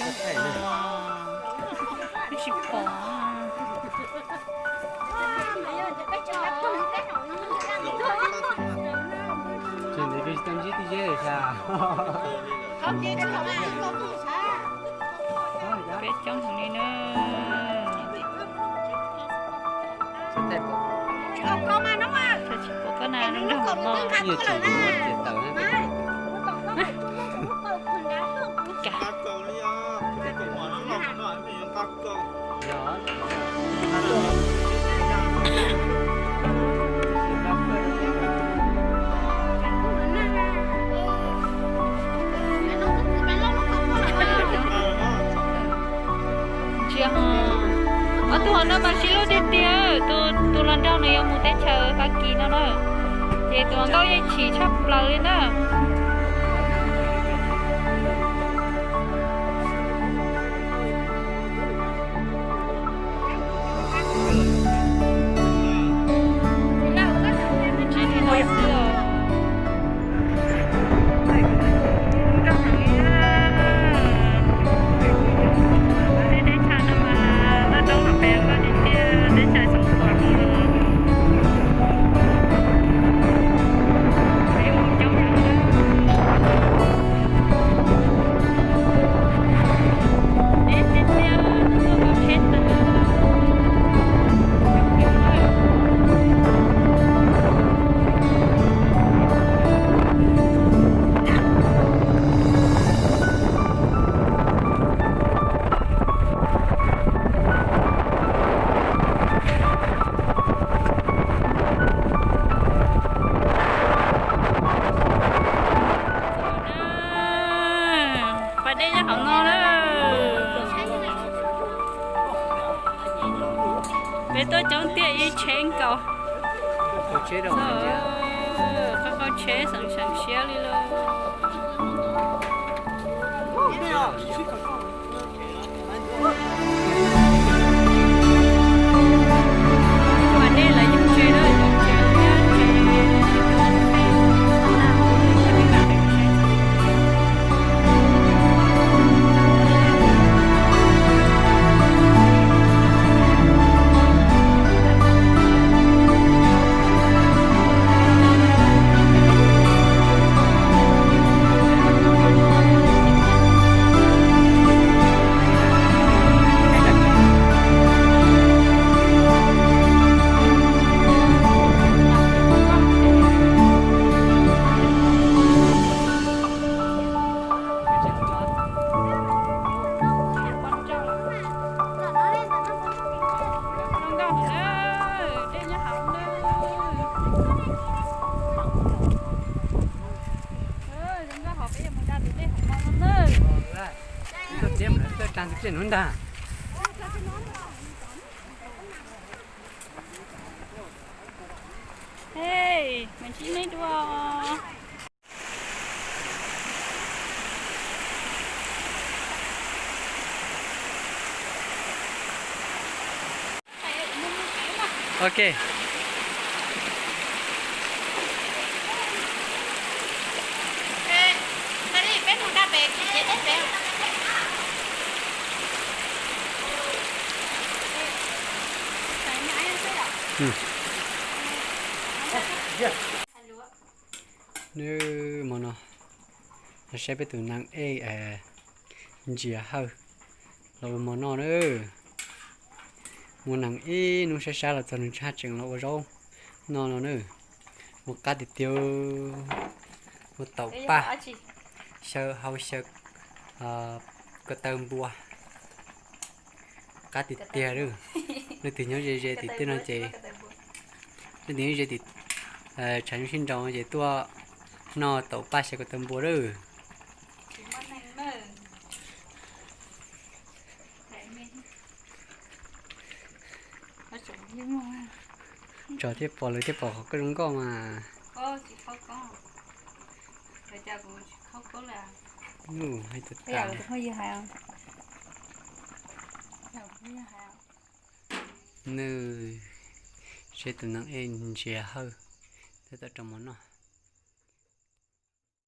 Tsis pom. Tsis ntsib tij zeb xya. Peb coob heev li na. Tsis pom koj na, nrog nrog no. Ntsia ho, ob tug ho no mas sib hlub tiag tiag, tus los nraug no yuav mus teb chaws Fab Kis no na, ces tus hluas nkauj yeej chim tshaj plaws li na. Pas dej nyob hauv no na. Peb tuaj coob tiag ib tsheb nkaus. Qhov qaug tsheb seem seem siab li lauj. Hej, mas ntsib neb dua. Ok. Nws hmo no saib peb tus nees ej Ntsia Hawj los ua mov noj na. Muaj nees ib hnub sab sab los txog nws tseem los ua zaub noj no na. Ua qab tiag tiag, ua taum paj, xyaw hau xyaw ko taw npua. Qab tiag tiag. Leej twg nyob ze ze tim tej no ces, leej twg nyob ze tim tshav nyob sib nraus ces tuaj noj taum paj xyaw ko taw npua lawm. Tso thiab pom lawv thiaj pom qhov koj zoo nkauj mas. Nws hais tus tas. Nws saib tus nees ej Ntsia Hawj, twb tau rau mov noj.